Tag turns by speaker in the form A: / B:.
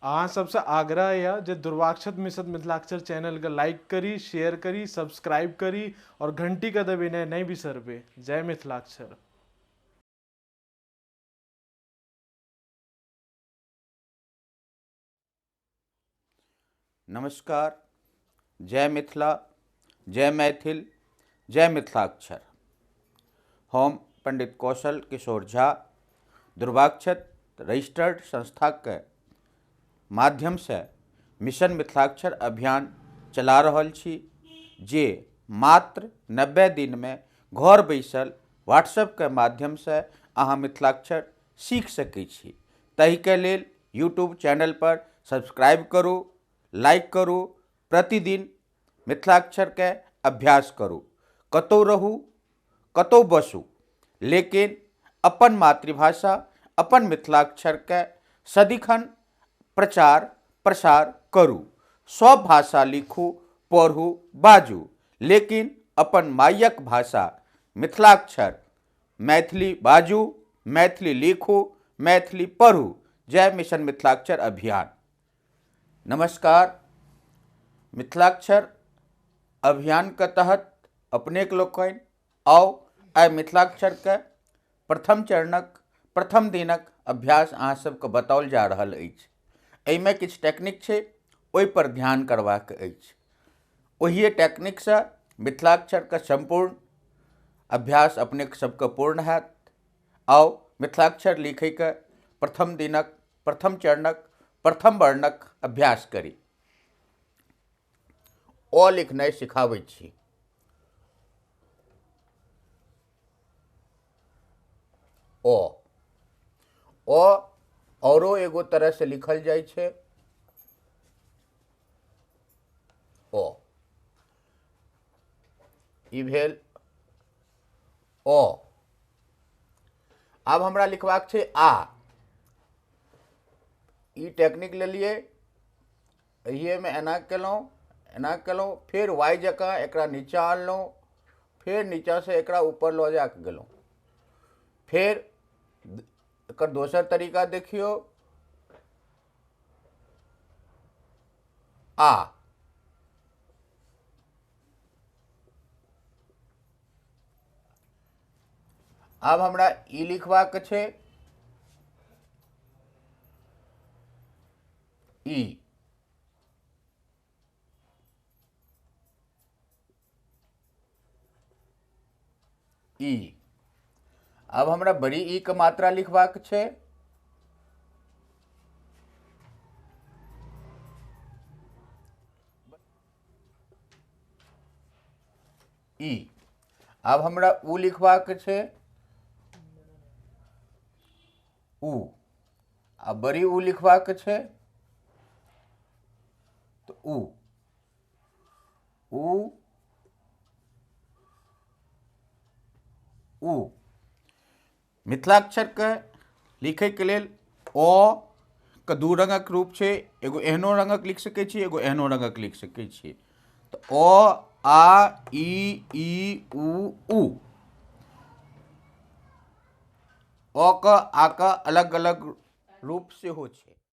A: अहाँ सबसँ आग्रह यऽ जे दुर्वाक्षत मिश्र मिथिलाक्षर चैनल के लाइक करी, शेयर करी, सब्सक्राइब करी और घंटी के दबेनाइ नहि बिसरबै। जय मिथिलाक्षर।
B: नमस्कार, जय मिथिला, जय मैथिल, जय मिथिलाक्षर। हम पंडित कौशल किशोर झा दुर्वाक्षत रजिस्टर्ड संस्थाके माध्यमसँ मिशन मिथिलाक्षर अभियान चला रहल छी, जे मात्र 90 दिनमे घर बैसल व्हाट्सएपके माध्यमसँ अहाँ मिथिलाक्षर सीख सकै छी। ताहिके लेल यूट्यूब चैनल पर सब्सक्राइब करू, लाइक करू, प्रतिदिन मिथिलाक्षरके अभ्यास करू। कतहु रहू, कतहु बसू, लेकिन अपन मातृभाषा अपन मिथिलाक्षरके सदिखन प्रचार प्रसार करू। सब भाषा लिखू, पढ़ू, बाजू, लेकिन अपन मायक भाषा मिथिलाक्षर मैथिली बाजू, मैथिली लिखू, मैथिली पढ़ू। जय मिशन मिथिलाक्षर अभियान। नमस्कार। मिथिलाक्षर अभियान के तहत अपनेक लोकनि आउ आइ मिथिलाक्षर के प्रथम चरणक प्रथम दिनक अभ्यास अहाँ सबके बताओल जा रहल अछि। एहिमे किछु टेक्निक छै, ओहि पर ध्यान करबाक अछि। ओहिए टेक्निकसँ मिथिलाक्षरके सम्पूर्ण अभ्यास अपने सबके पूर्ण हैत। आउ मिथिलाक्षर लिखैके प्रथम दिनक प्रथम चरणक प्रथम वर्णक अभ्यास करी। अ लिखनाइ सिखाबै छी। अ अ औरो एगो तरह से लिखल जाइ छै। अ ई भेल अ। आब हमरा लिखबाक छै आ। ई टेक्निक लेलियै, एहिएमे एना केलहुँ, एना केलहुँ, फेर वाइ जकाँ एकरा नीचाँ आनलहुँ, फेर नीचाँसँ एकरा ऊपर लऽ जाके गेलहुँ। फेर एकर दोसर तरीका देखियौ। आ आब हमरा ई लिखबाक छै ई। ई आब हमरा बड़ी ई के मात्रा लिखबाक छै। ई आब हमरा उ लिखबाक छै। उ आ बड़ी उ लिखबाक छै, तऽ उ उ उ। मिथिलाक्षरके लिखैके लेल अ के दू रङ्गक रूप छै, एगो एहनो रङ्गक लिख सकै छी, एगो एहनो रङ्गक लिख सकै छी। तऽ अ आ इ ई उ ऊ, अ क आ क अलग अलग रूप सेहो छै।